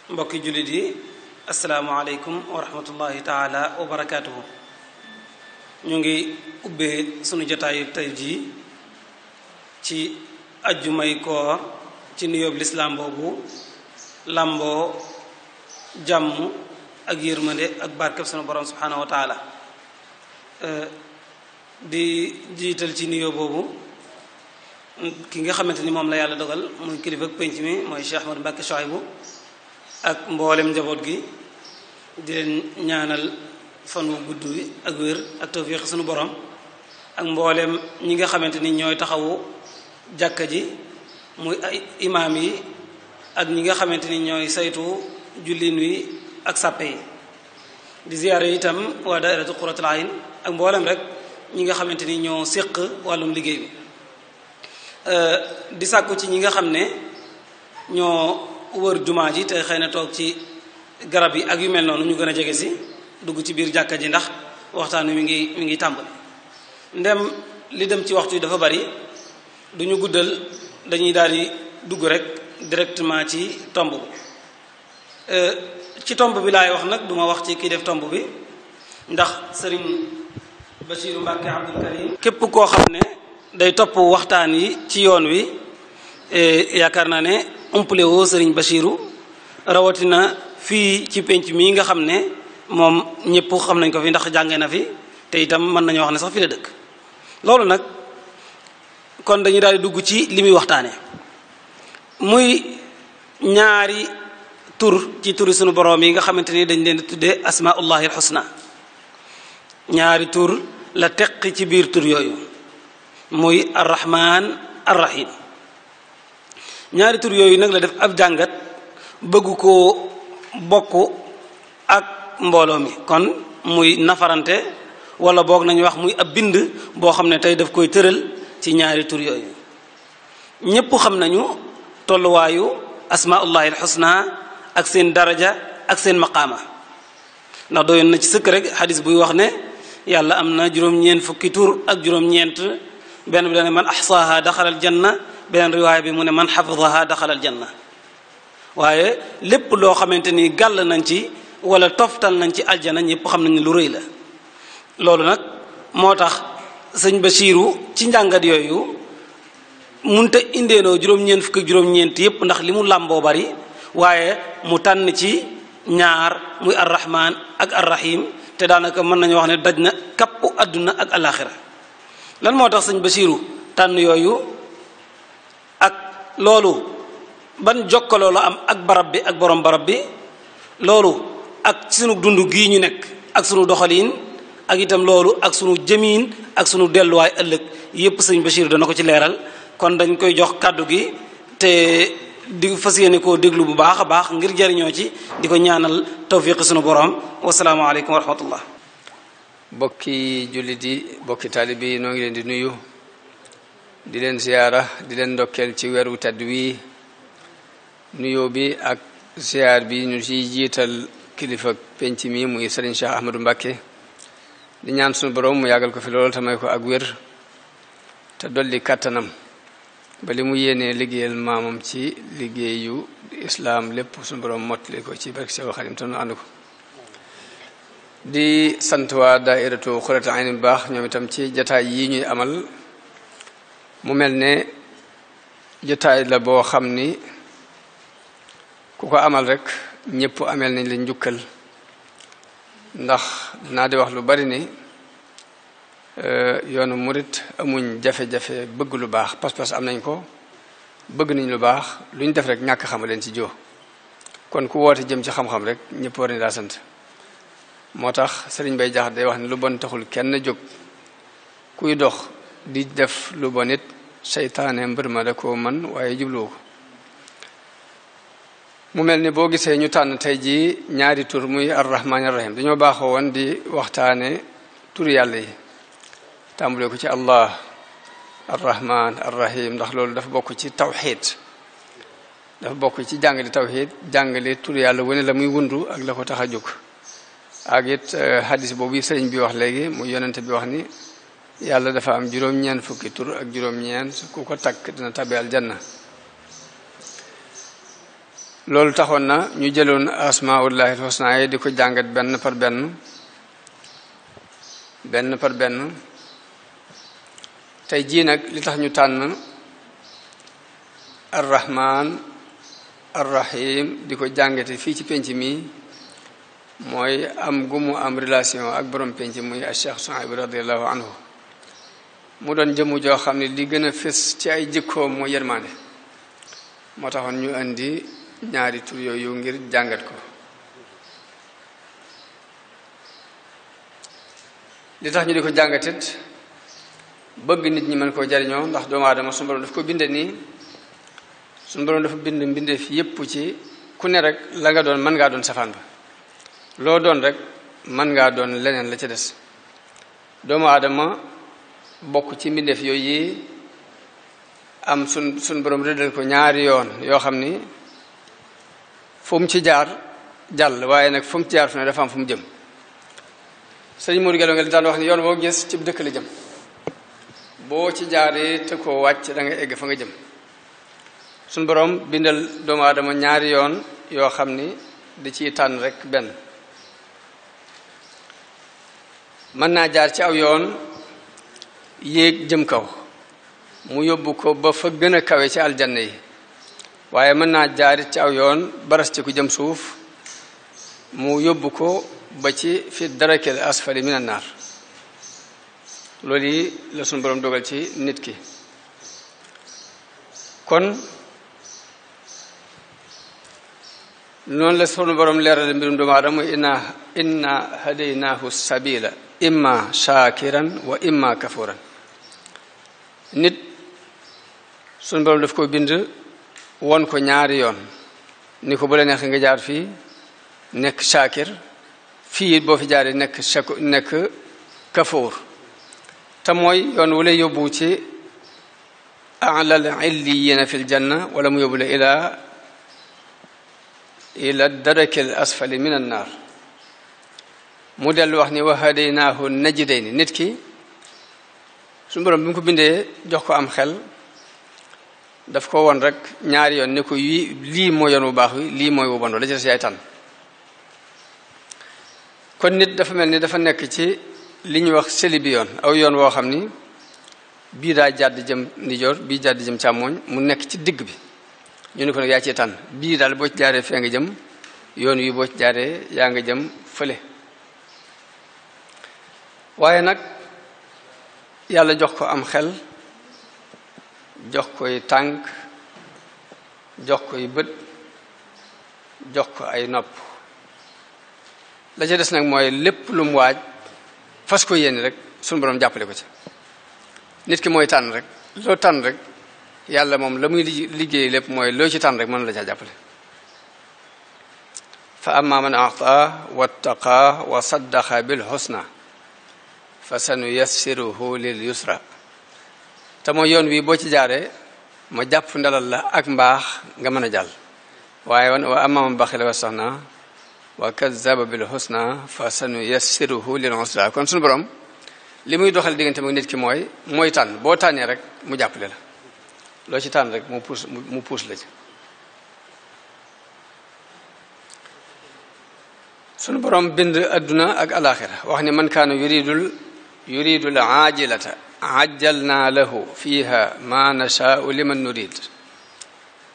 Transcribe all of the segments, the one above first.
mbokki jullit yi asalaamaaleykum wa rahmatullahi taala wa barakaatuhu. ñu ngi ubbee sunu jotaayu tey jii ci ajjumay koor ci nuyoob lislaam boobu lamboo jàmm ak yërmande ak barkeb sunu borom subhaanahu wa taala. di jiital ci nuyoo boobu ki nga xamante ni moom la yàlla dogal muy kilifa ak penc mi mooy Cheikh Ahmadou Mbacké Souhaïbou ak mboolem njaboot gi di leen ñaanal fan wu gudd wi ak wér ak tawfiq sunu borom ak mboolem ñi nga xamante ni ñooy taxawu jàkka ji muy ay imaam yi ak ñi nga xamante ni ñooy saytu jullin wi ak sàppe yi di ziyaare itam waa daairatu quratul ayn ak mboolem rek ñi nga xamante ni ñoo séq wàllum liggéey bi di sàkku ci ñi nga xam ne ñoo wër jumaa ji te xëy na toog ci garab yi ak yu mel noonu ñu gën a jege si dugg ci biir jàkka ji ndax waxtaan wi mi ngi tàmbali. ndem li dem ci waxtu yi dafa bari duñu guddal dañuy daal di dugg rek directement ci tomb bi. ci tomb bi laay wax nag duma wax ci kii def tomb bi ndax sëriñ Bachiru Mbàkke Abdul Karim képp koo xam ne day topp waxtaan yi ci yoon wi yaakaar naa ne umpale woo sëriñ Bachiru rawatina fii ci penc mii nga xam ne moom ñëpp xam nañ ko fi ndax jàngee na fi te itam mën nañoo wax ne sax fi la dëkk. loolu nag kon dañuy daal di dugg ci li muy waxtaane muy ñaari tur ci turi sunu boroom yi nga xamante ni dañ leen di tuddee asmaullahi alxusna. ñaari tur la teq ci biir tur yooyu muy arrahman arrahim. ñaari tur yooyu nag la def ab jàngat bëgg koo bokk ak mbooloo mi kon muy nafarante wala boog nañu wax muy ab bind boo xam ne tey daf koy tëral ci ñaari tur yooyu. ñépp xam nañu tolluwaayu asmaullahi alxusna ak seen daraja ak seen maqaama ndax doyoon na ci sëkk rek xadis buy wax ne yàlla am na juróom-ñeent fukki tur ak juróom-ñeent benn bi dane man axsaaha daxalal janna beneen riwaaya bi mu ne man xafidaha daxalal janna. waaye lépp loo xamante ni gàll nañ ci wala toftal nañ ci aljana ñëpp xam nañ ne lu rëy la. loolu nag moo tax sëñ Bachiru ci njàngat yooyu munta indeenoo juróom-ñeent fukki juróom-ñeent yépp ndax li mu làmboo bari waaye mu tànn ci ñaar muy arrahman ak arrahim te daanaka mën nañu wax ne daj na kappu àdduna ak alaxira. lan moo tax sëñ Bachiru tànn yooyu ak loolu ban jokkaloo la am ak barab bi ak borom barab bi loolu ak sunu dund gii ñu nekk ak sunu doxaliin ak itam loolu ak sunu jëmiin ak sunu delluwaay ëllëg yépp sëñ Bachiru dana ko ci leeral. kon dañ koy jox kàddu gi te di fas yéene koo déglu bu baax a baax ngir jariñoo ci di ko ñaanal tawfiq sunu borom wasalaamaaleykum wa rahmatullah. bokki jullit yi bokki taalib yi noo ngi leen di nuyu di leen ziyaara di leen ndokkeel ci weeru tedd wi nuyoo bi ak ziyaar bi ñu ciy jiital kilifa penc mi muy Serigne Cheikh Ahmadou Mbacké di ñaan sunu borom mu yàggal ko fi loolu te may ko ak wér te dolli kàttanam ba li mu yéenee liggéeyal maamam ci liggéeyu islaam lépp sunu borom mottali ko ci barke Seexul Xadim te nu ànd ko. di sant waa daairatu Qurratul Ayni bu baax ñoom itam ci jataay yi ñuy amal mu mel ne jataay la boo xam ni ku ko amal rek ñëpp amel nañ la njukkal ndax dinaa di wax lu bari ni yoonu murit amuñ jafe-jafe bëgg lu baax pas-pas am nañ ko bëgg nañ lu baax lu ñu def rek ñàkk xam leen ci joo kon ku woote jëm ci xam-xam rek ñëpp war nañ laa sant. moo tax sëriñ Bay Jaxate day wax ne lu bon taxul kenn jóg kuy dox di def lu bon it seytaane mbër ma da koo man waaye jubluwu ko. mu mel ni boo gisee ñu tànn tey jii ñaari tur muy arrahmaan arrahim dañoo baaxoo woon di waxtaane tur yàlla yi tàmbulee ko ci allah arrahman arrahim ndax loolu dafa bokk ci tawxid dafa bokk ci jàngale tawxid jàngale tur yàlla wane la muy wundu ak la ko tax a jóg. ak it hadis boobu sëriñ bi wax léegi muy yonente bi wax ni yàlla dafa am juróom-ñeent fukki tur ak juróom-ñeent ku ko takk dina tabi aljanna loolu taxoon na ñu jëloon asmaullahi alxusna yi di ko jàngat benn par benn tey jii nag li tax ñu tànn arrahman arrahim di ko jàngate fii ci penc mi mooy am gu mu am relation ak borom penc muy Cheikh Souhaïbou radiallahu anhu mu doon jëmu joo xam ne li gën a fës ci ay jikkoom mooy yërmande moo taxoon ñu indi ñaari tur yooyu ngir jàngat ko li tax ñu di ko jàngatit bëgg nit ñi mën koo jariñoo ndax doomu aadama suñu borom daf ko binde nii suñu borom dafa bind mbindeef yépp ci ku ne rek la nga doon mën ngaa doon safaan ba loo doon rek mën ngaa doon leneen la ca des doomu aadama bokk ci mbindeef yooyu yi am suñ borom rëddal ko ñaari yoon yoo xam ni fu mu ci jaar jàll waaye nag fu mu ci jaar fu ne dafa am fu mu jëm sëñ Mourou Gallo nga li daan wax ni yoon boo gis ci dëkk la jëm boo ci jaaree te koo wàcc da nga egg fa nga jëm suñ borom bindal doomu aadama ñaari yoon yoo xam ni da ciy tànn rek benn mën naa jaar ci aw yoon yéeg jëm kaw mu yóbbu ko ba fa gën a kawe ci aljanna yi waaye mën naa jaarit ci aw yoon baras ci ku jëm suuf mu yóbbu ko ba ci fi darakil asfali minan naar loolu yi la suñu borom dogal ci nit ki kon noonu la sunu borom leerale mbirum doomu aadama inna hadaynaahu sabila imma shakiran wa imma kafuran nit sunu borom daf ko bind won ko ñaari yoon ni ko bu la neex nga jaar fii nekk shakir fii boo fi jaaree nekk kafuur te mooy yoon wu lay yóbbu ci alal illiyina fil janna wala mu yóbbu la ila darakil asfali min an naar mu dellu wax ni wa hadaynaahu najdayni nit ki suñu borom bi mu ko bindee jox ko am xel daf ko won rek ñaari yoon ni ko lii mooy yoon bu baax wi lii mooy bu bon la ci des yaay tànn kon nit dafa mel ni dafa nekk ci li ñuy wax seli bi yoon aw yoon woo xam ni bii daa jàdd jëm ndijoor bii jàdd jëm càmmooñ mu nekk ci digg bi ñu ne ko nag yaa ci tànn bii daal boo ci jaaree fee nga jëm yoon wi boo ci jaaree yaa nga jëm fële waaye nag yàlla jox ko am xel jox koy tànk jox koy bët jox ko ay nopp la ca des nag mooy lépp lu mu waaj fas ko yéene rek suñu borom jàppale ko ci nit ki mooy tànn rek loo tànn rek yàlla moom la muy liggéey lépp mooy loo ci tànn rek mën la caa jàppale fa amma man a'ta wattaqa wa saddaqa bil husna fa sanuyassiruhu lil yusra te mooy yoon wi boo ci jaaree ma jàpp ndalal la ak mbaax nga mën a jàll waaye wa amma man baxila wastaxna wa kazzaba bil husna fa sanuyassiruhu lil usra kon suñu borom li muy doxal diggante mag nit ki mooy tànn boo tànnee rek mu jàppale la loo ci tànn rek mu puus la ci sunu borom bind adduna ak alaxira wax ni man kaana yuridul aajilata ajjalna lahu fiha ma nashaau liman nurid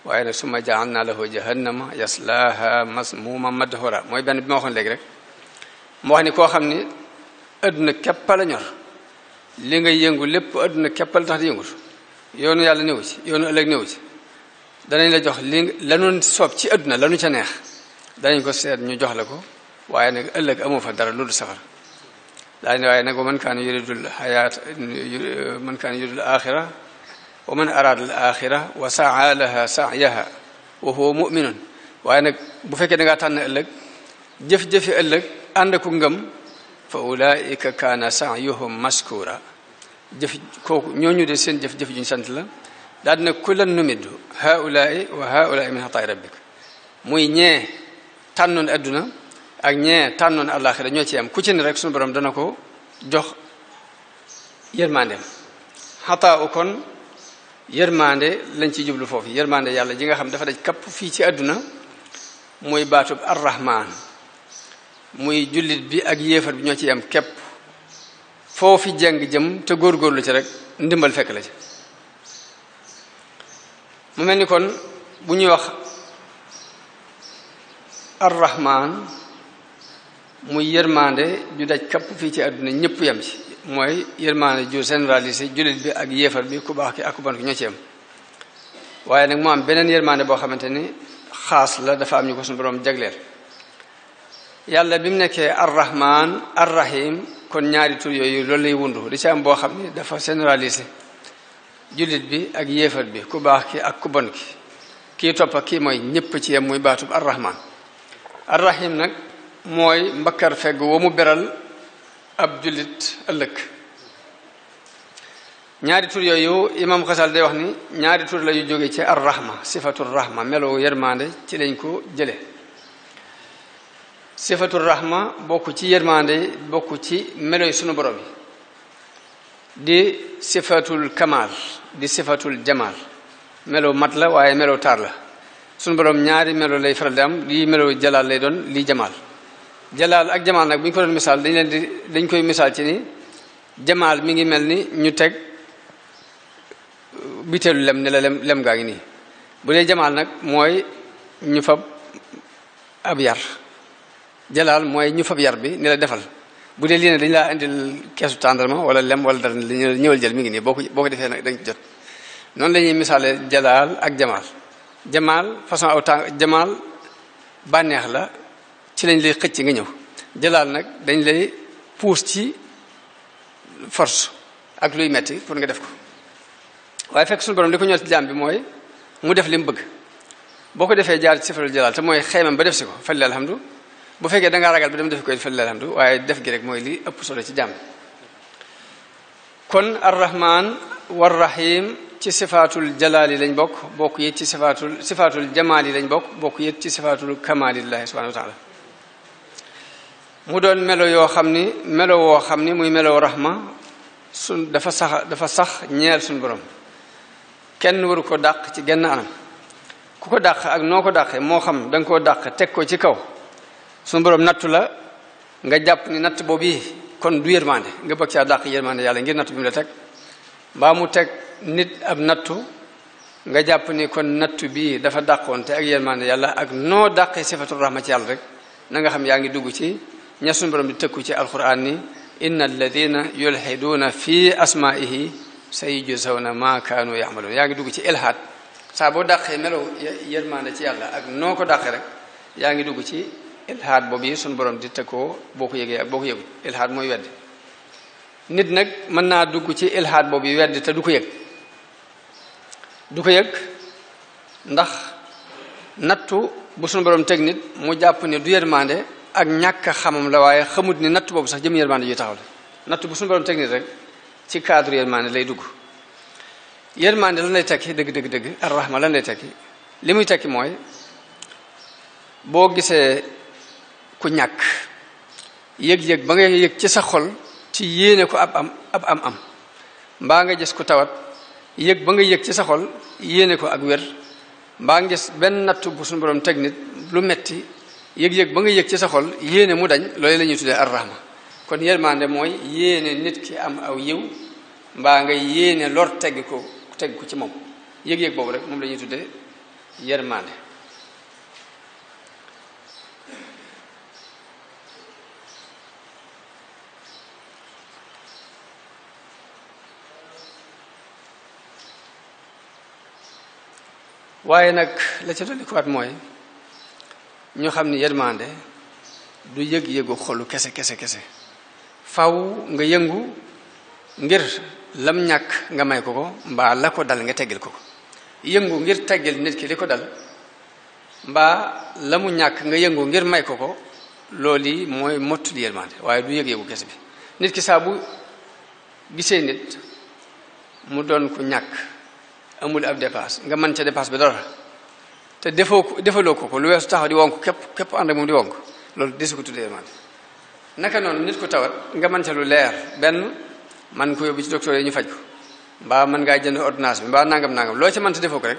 waaye nag summa jaalna lahu jahannama yaslaha masmuma madhura mooy benn bi ma waxoon léegi rek mu wax ni koo xam ni adduna képp la ñor li nga yëngu lépp adduna képp la tax di yëngut yoonu yàlla néew ci yoonu ëllëg néew ci danañ la jox li lanu soob ci adduna lanu ca neex danañ ko seet ñu jox la ko waaye nag ëllëg amoo fa dara lu dul safara daa ne waaye nag wa man kaana yuridul xayaat man kaana yuridul axira wa man araada al axira wa saa laha saayaha wa huwa muminun waaye nag bu fekkee da ngaa tànn ëllëg jëf-jëfi ëllëg ànd ku ngëm fa ulaika kaana saayuhum maskura jëf kooku ñooñu de seen jëf-jëf juñ sant la daal dina kullan numiddu haulaai wa haulaai min xataay rabbik muy ñee tànnoon adduna ak ñee tànnoon àllaaxira ñoo ci am ku ci ne rek suñu borom dana ko jox yërmandeem xataa u kon yërmande lañ ci jublu foofu yërmande yàlla ji nga xam dafa daj kapp fii ci adduna muy baatub arrahman muy jullit bi ak yéefar bi ñoo ci yam képp foofi jeng jëm te góorgóorlu ci rek ndimbal fekk la ci mu mel ni kon bu ñuy wax arrahman muy yërmande ju daj kapp fii ci àdduna ñëpp yam ci mooy yërmande ju généralisé jullit bi ak yéefar bi ku baax ki ak ku bon ki ñoo ci yam waaye nag mu am beneen yërmande boo xamante ni xaas la dafa am ñu ko suñu borom jagleel yàlla bi mu nekkee arrahman arrahim kon ñaari tur yooyu loolu lay wundu di ci am boo xam ni dafa généralisé jullit bi ak yéefar bi ku baax ki ak ku bon ki kii topp ak kii mooy ñëpp ci yem muy baatub arrahman arrahim nag mooy mbakkar fegg wa mu beral ab jullit ëllëg ñaari tur yooyu imam xasal day wax ni ñaari tur la yu jóge ci arrahma sifatul rahma melo yërmande ci lañ ko jële sifatul rahma bokk ci yërmande bokk ci melo yi sunu borom yi di sifatul kamal di sifatul jamal melo mat la waaye melo taar la sunu borom ñaari melo lay faral di am lii melo jalaal lay doon lii jamal jalaal ak jamal nag bu ñu ko doon misaal dañ koy misaal ci ni jamal mi ngi mel ni ñu teg biteelu lem ne la lem gaa ngi nii bu dee jamal nag mooy ñu fab ab yar jalaal mooy ñu fab yar bi ni la defal bu dee lii ne dañ laa indil keesu tàndarma wala lem wala dara ñëwal jël mi ngi nii boo ko defee nag dañ jot noonu la ñuy misaale jalaal ak jamal jamal façon aw tàng jamal bànneex la ci lañ lay xëcc nga ñëw jalaal nag dañ lay puus ci force ak luy metti pour nga def ko waaye fekk suñu borom li ko ñor ci jaam bi mooy mu def li mu bëgg boo ko defee jaar ci sifatul jalaal te mooy xeymam ba def si ko falil alhamdu bu fekkee da ngaa ragal ba dem def ko falil alhamdu waaye def gi rek mooy li ëpp solo ci jaam bi kon arrahman warrahim ci sifaatul jalaal yi lañ bokk it ci sifaatul jamaal yi lañ bokk it ci sifaatul kamalillahi subhanahu wa taala mu doon melo yoo xam ni melo woo xam ni muy melo rahma dafa sax ñeel suñu borom kenn waru ko dàq ci genn anam ku ko dàq ak noo ko dàqee moo xam da nga koo dàq teg ko ci kaw suñu borom nattu la nga jàpp ni natt boobu yi kon du yërmande nga bëgg caa dàq yërmande yàlla ngir nattu bi mu la teg mbaa mu teg nit ab nattu nga jàpp ni kon nattu bii dafa dàqoonte ak yërmande yàlla ak noo dàqee sifatul rahma ci yàlla rek na nga xam yaa ngi dugg ci ña suñu borom di tëkku ci alquran ni inna alladina yulhiduuna fi asmaihi sayujzawna ma kaanu ya'maluun yaa ngi dugg ci ilhaad saa boo dàqee melo yërmande ci yàlla ak noo ko dàqee rek yaa ngi dugg ci ilhaad boobu yi suñu borom di tëkkoo boo ko yëgee ak boo ko yëgul ilhaad mooy weddi nit nag mën naa dugg ci ilhaad boobu yi weddi te du ko yëg ndax nattu bu suñu borom teg nit mu jàpp ne du yërmande ak ñàkk a xamam la waaye xamut ni natt boobu sax jëm yërmande ju taxaw la natt bu suñu borom teg nit rek ci cadre yërmande lay dugg yërmande lan lay tekki dëgg arrahma lan lay tekki li muy tekki mooy boo gisee ku ñàkk yëg-yëg ba nga yëg ci sa xol ci yéene ko ab am mbaa nga gis ku tawat yëg ba nga yëg ci sa xol yéene ko ak wér mbaa nga gis benn natt bu suñu borom teg nit lu metti yëg-yëg ba nga yëg ci sa xol yéene mu dañ loolu la ñuy tuddee arrahma kon yërmande mooy yéene nit ki am aw yiw mbaa nga yéene lor tegg ko ci moom yëg-yëg boobu rek moom la ñuy tuddee yërmande waaye nag la ca dolli ko waat mooy ñu xam ni yërmande du yëg-yëgu xolu kese faw nga yëngu ngir lam ñàkk nga may ko mbaa la ko dal nga teggil ko yëngu ngir teggil nit ki li ko dal mbaa la mu ñàkk nga yëngu ngir may ko loolu yi mooy mottul yërmande waaye du yëg-yëgu kese bi nit ki saa bu gisee nit mu doon ko ñàkk amul ab dépasse nga mën ca dépasse bi dara te defaloo ko lu weesu taxaw di wonk képp ànd ak moom di wonk loolu desu ko tuddee yërmande naka noonu nit ko tawat nga mën ca lu leer benn man ko yóbbu ci docteur yi ñu faj ko mbaa mën ngaa jënd ordonnance bi mbaa nangam loo ca mën ta defoo ko rek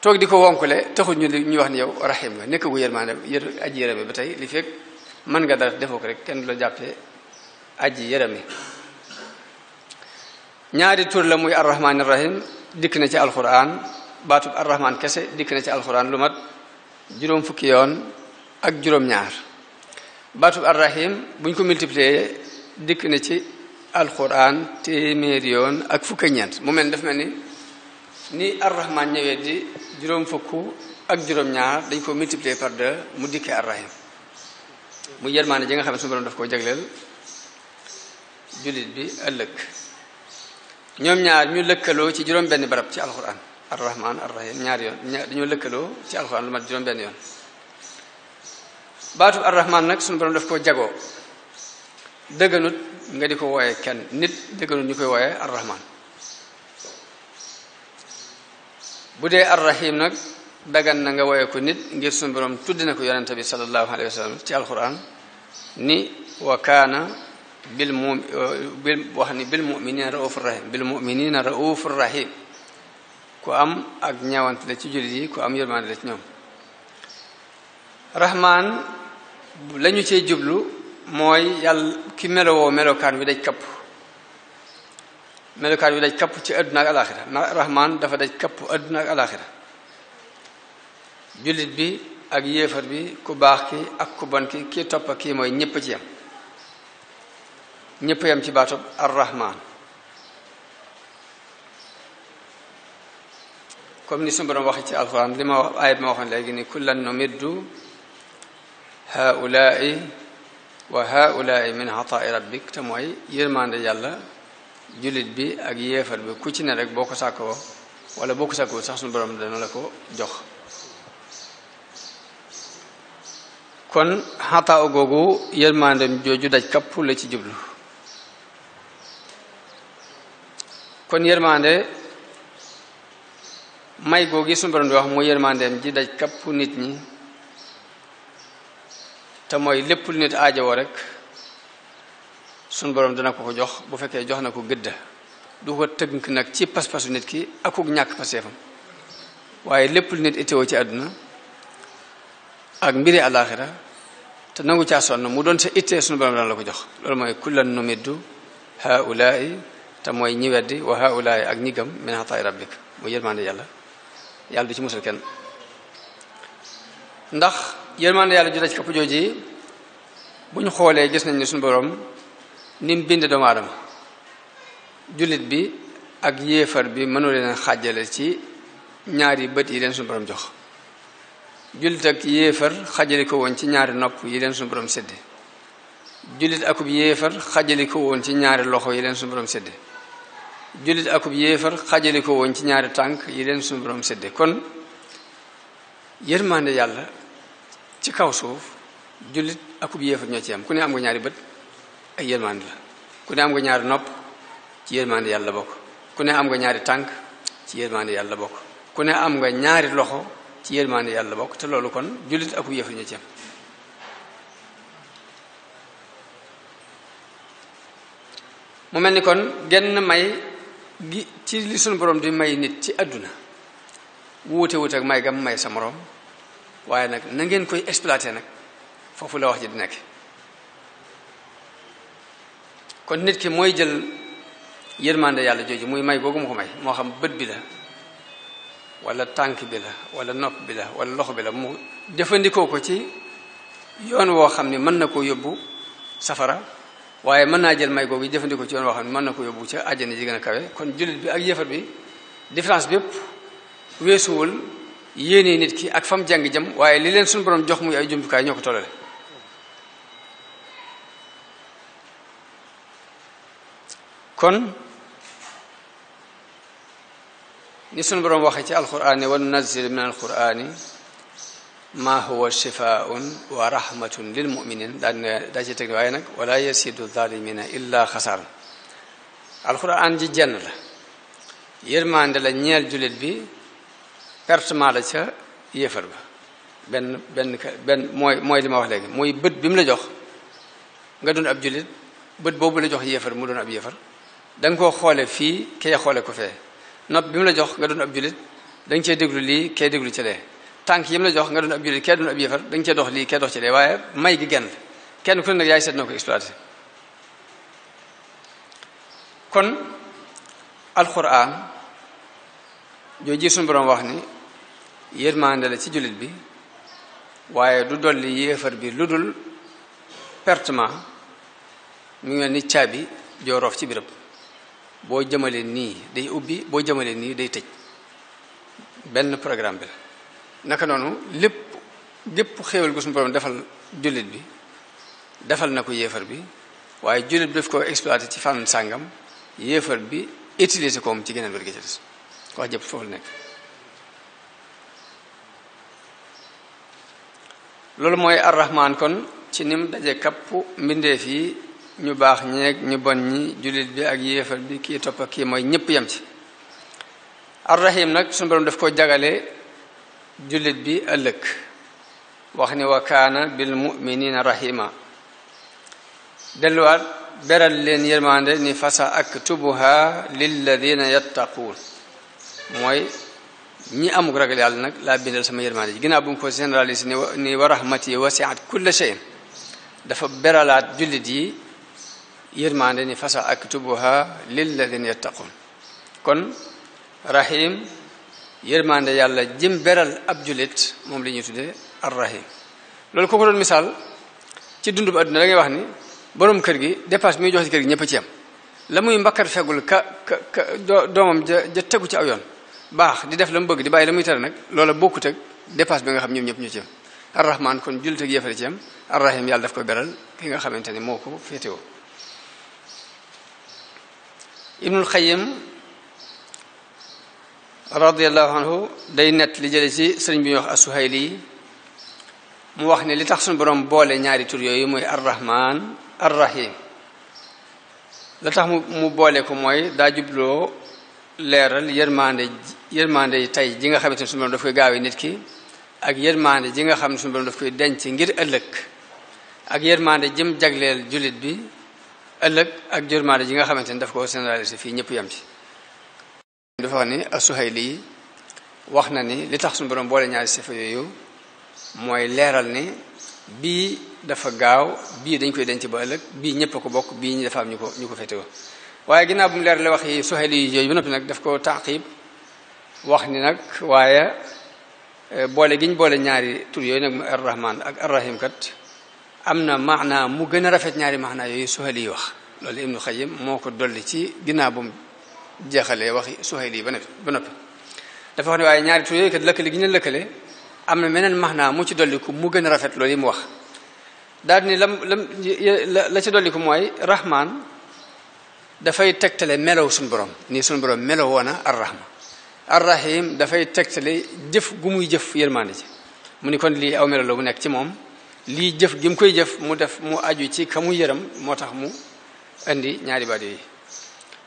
toog di ko wonkule taxul ñu wax ne yow rahim nga nekk gu yërmaande aji yërëme ba tey li fekk mën nga dara defoo ko rek kenn du la jàppee aji yërëme ñaari tur la muy arrahman arrahim dikk na ci alquran baatub arrahman kese dikk na ci alquran lu mat juróom fukki yoon ak juróom-ñaar baatub arrahim buñ ko multiplier dikk na ci alquran téeméeri yoon ak fukk ak ñeent mu mel daf mel ni arrahman ñëwee di juróom fukk ak juróom-ñaar dañ ko multiplier par 2 mu dikkee arrahim mu yërmaande ji nga xam ne suñu borom daf koo jagleel jullit bi ëllëg ñoom ñaar ñu lëkkaloo ci juróom benn barab ci alquran arrahman arrahim ñaari yoon dañoo lëkkaloo ci alquran lu mat juróom benn yoon baatu arrahman nag suñu borom daf koo jagoo dëgganut nga di ko wooye kenn nit dëgganut ñu koy wooye arrahman bu dee arrahim nag dagan na nga wooye ko nit ngir suñu borom tudd na ko yonente bi sallallahu alayhi wa sallam ci alquran ni wa kaana bil muminina raufur rahim bil muminina raufur rahim ku am ak ñeewante la ci jullit yi ku am yërmande la ci ñoom rahman lañu cey jublu mooy yàlla ki melowoo melokaan wi daj kapp melokaan wi daj kapp ci àdduna ak alaxira rahman dafa daj kapp àdduna ak alaxira jullit bi ak yéefar bi ku baax ki ak ku bon ki kii toppa kii mooy ñépp ci yam ñépp yam ci baatub arrahman comme ni suñu borom waxe ci alquran li ma wax ayat ma waxoon léegi ni kullan numiddu haulaai wa haulaai min ataai rabbik te mooy yërmande yàlla jullit bi ak yéefar bi ku ci ne rek boo ko sàkkoo wala boo ko sàkkoo sax suñu borom dana la ko jox kon xataa googu yërmandem jooju daj kapp la ci jublu kon yërmande may googi suñu borom di wax mooy yërmandeem ji daj kapp nit ñi te mooy lépp lu nit aajowoo rek suñu borom dana ko ko jox bu fekkee jox na ko gëdda du ko tënk nag ci pas-pasu nit ki akuk ñàkk paseefam waaye lépp lu nit itteewoo ci àdduna ak mbiri àllaaxira te nangu caa sonn mu doon sa ittee suñu borom dana la ko jox loolu mooy kullan numiddu haulaai te mooy ñi weddi wa haulaai ak ñi gëm min ataay rabbik mu yërmande yàlla du ci musal kenn ndax yërmande yàlla ju daj kapp jooji bu ñu xoolee gis nañ ne suñu borom ni mu bind doomu aadama jullit bi ak yéefar bi mënu leen xàjjale ci ñaari bët yi leen suñu borom jox jullit ak yéefar xàjjale ko woon ci ñaari nopp yi leen suñu borom sédde jullit akub yéefar xàjjale ko woon ci ñaari loxo yi leen suñu borom sédde jullit akub yéefar xàjjale ko woon ci ñaari tànk yi leen suñu borom sédde kon yërmande yàlla ci kaw suuf jullit akub yéefar ñoo ci am ku ne am nga ñaari bët ay yërmande la ku ne am nga ñaari nopp ci yërmande yàlla bokk ku ne am nga ñaari tànk ci yërmande yàlla bokk ku ne am nga ñaari loxo ci yërmande yàlla bokk te loolu kon jullit akub yéefar ñoo ci am mu mel ni kon genn may gi ci li sunu borom di may nit ci àdduna wuute ak may gam may sa morom waaye nag na ngeen koy exploité nag foofu la wax ji di nekk kon nit ki mooy jël yërmande yàlla jooju muy may googu mu ko may moo xam bët bi la wala tànk bi la wala nopp bi la wala loxo bi la mu jëfandikoo ko ci yoon woo xam ne mën na koo yóbbu safara waaye mën naa jël may googu jëfandikoo ci yoon woo xam ne mën na ko yóbbu ca àjjana ji gën a kawe kon jullit bi ak yéefar bi différence bi yépp weesuwul yéene nit ki ak fam jàng jëm waaye li leen suñu borom jox muy ay jumtukaay ñoo ko tollale kon ni suñu borom waxee ci alquraan wa nunazzilu min alquraani ma huwa shifaun wa rahmatun lil muminin daa ci teg waaye nag wala yasidu zalimina illa xasaaran alquraan ji jenn la yërmande la ñeel jullit bi pertement la ca yéefar ba benn mooy li ma wax léegi mooy bët bi mu la jox nga doon ab jullit bët boobu la jox yéefar mu doon ab yéefar da nga koo xoole fii kee xoole ko fee nopp bi mu la jox nga doon ab jullit da nga cee déglu lii kee déglu ci lee tànk yim la jox nga doon ab jullit kee doon ab yéefar da nga cee dox lii kee dox ci lee waaye may gi genn la kenn ku ne nag yaay seet noo ko exploité kon alquran jooju suñu borom wax ni yërmande la ci jullit bi waaye du dolli yéefar bi lu dul pertement mu ngi mel ni caabi joo roof ci birab boo jëmalee nii day ubbi boo jëmalee nii day tëj benn programme bi la naka noonu gépp xéewal gu suñu borom defal jullit bi defal na ko yéefar bi waaye jullit bi daf ko exploité ci fànn sàngam yéefar bi utiliser ko ci geneen wér gi ci des wax jëpp foofu la nekk loolu mooy arrahman kon ci nim daje kapp mbindeef yi ñu baax ñeeg ñu bon ñi jullit bi ak yéefar bi kii topp ak kii mooy ñëpp yem ci arrahim nag suñu borom daf ko jagale jullit bi ëllëg wax ni wa kaana bil muminina rahima delluwaat beral leen yërmande ni fasa aktubuha lilladina yattaquun mooy ñi amuk ragal yàlla nag laa bindal sama yërmande ji ginnaaw bu mu ko généralise ni wa rahmati wasiat kulla shay'in dafa beralaat jullit yi yërmande ni fasa aktubuha lilladina yattaquun kon rahim yërmande yàlla jëm beral ab jullit moom la ñuy tuddee arrahim loolu ko doon misaal ci dundu bu àdduna da ngay wax ni borom kër gi dépasse bi muy jox ci kër gi ñëpp ci am la muy mbakkar fegul doomam ja tegu ci aw yoon baax di def la mu bëgg di bàyyi la muy tere nag loola bokkut ak dépasse bi nga xam ñoom ñëpp ñu ci am arrahman kon jullit ak yéefar ci am arrahim yàlla daf ko beral ki nga xamante ni moo ko féetewoo ibnul xayim radiallahu anhu day nett li jële ci sëriñ bi ñuy wax as-Suhayli mu wax ne li tax suñu borom boole ñaari tur yooyu mooy arrahman arrahim la tax mu boole ko mooy daa jubloo leeral yërmande yi tey ji nga xamante ne suñu borom daf koy gaawee nit ki ak yërmande ji nga xam ne suñu borom daf koy denc ngir ëllëg ak yërmande jëm jagleel jullit bi ëllëg ak yërmande ji nga xamante ne daf ko généraliser fii ñëpp yam ci dafa wax ni as-Suhayli wax na ni li tax suñu borom boole ñaari sifa yooyu mooy leeral ni bii dafa gaaw bii dañ koy denc ba ëllëg bii ñëpp a ko bokk bii ñi dafa am ñu ko féetewoo waaye ginnaaw bu mu leer la wax yi Suhayli yi yooyu ba noppi nag daf ko taqib wax ni nag waaye boole gi ñu boole ñaari tur yooyu nag mu arrahman ak arrahim kat am na maanaa mu gën a rafet ñaari maanaa yooyu Suhayli yi wax loolu Ibnu Xayyim moo ko dolli ci ginnaaw bu mu jeexalee waxi Suhayli yi ba noppi dafa wax ne waaye ñaari tur yooyu kat lëkkale gi ñu lëkkale am na meneen maanaa mu ci dolliku mu gën a rafet loolu yi mu wax daal ni la ci dolliku mooy rahman dafay tegtale melow suñu borom nii suñu borom melow woona arrahma arrahim dafay tegtale jëf gu muy jëf yërmande ci mu ni kon lii aw melo la mu nekk ci moom lii jëf gi mu koy jëf mu def mu aju ci ka mu yërëm moo tax mu indi ñaari baat yooyu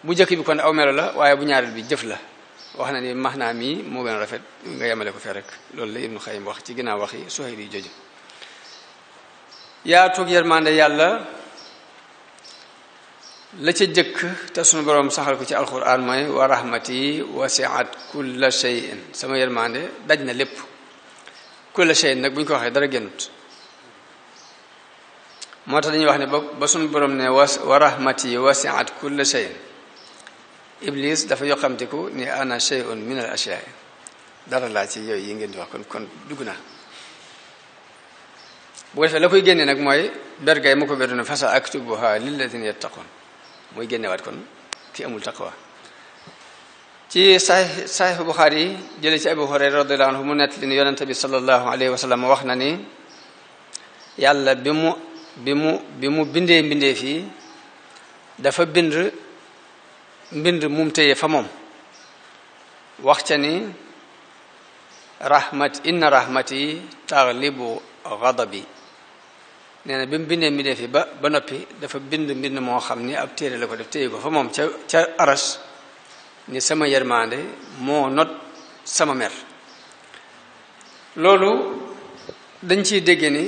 bu jëkk bi kon aw melo la waaye bu ñaareel bi jëf la wax na ni maanaam mii moo gën a rafet nga yemale ko fee rek loolu la Ibnu Xayyim wax ci ginnaaw waxi Suhayli jooju yaatug yërmande yàlla la ca jëkk te sunu borom saxal ko ci alquran mooy wa rahmati wasiat kulla shay'in sama yërmande daj na lépp kulla shay'in nag bu ñu ko waxee dara génnut moo tax dañuy wax ne ba sunu borom ne wa rahmati wasiat kulla shay'in Iblis dafa yokkamtiku ni ana shay'un min al ashyaa dara laa ci yooyu yi ngeen di wax kon dugg naa bu ko defee la koy génne nag mooy bergay mu ko beru ne fasa aktubuha lilladina yattaqun mooy génnewaat kon ki amul taqwa ci Sahih Bukhari jële ci Abu Hurayra radiyallahu anhu mu nett li ni yonente bi sallallahu alayhi wa sallam wax na ni yàlla bi mu bindee mbindee fii dafa bind mbind mum téye fa moom wax ca ni inna rahmati taglibu ghadabi nee na bi mu bindee mbindee fi ba noppi dafa bind mbind moo xam ni ab téere la ko def téye ko fa moom ca aras ni sama yërmande moo not sama mer loolu dañ ciy dégg ni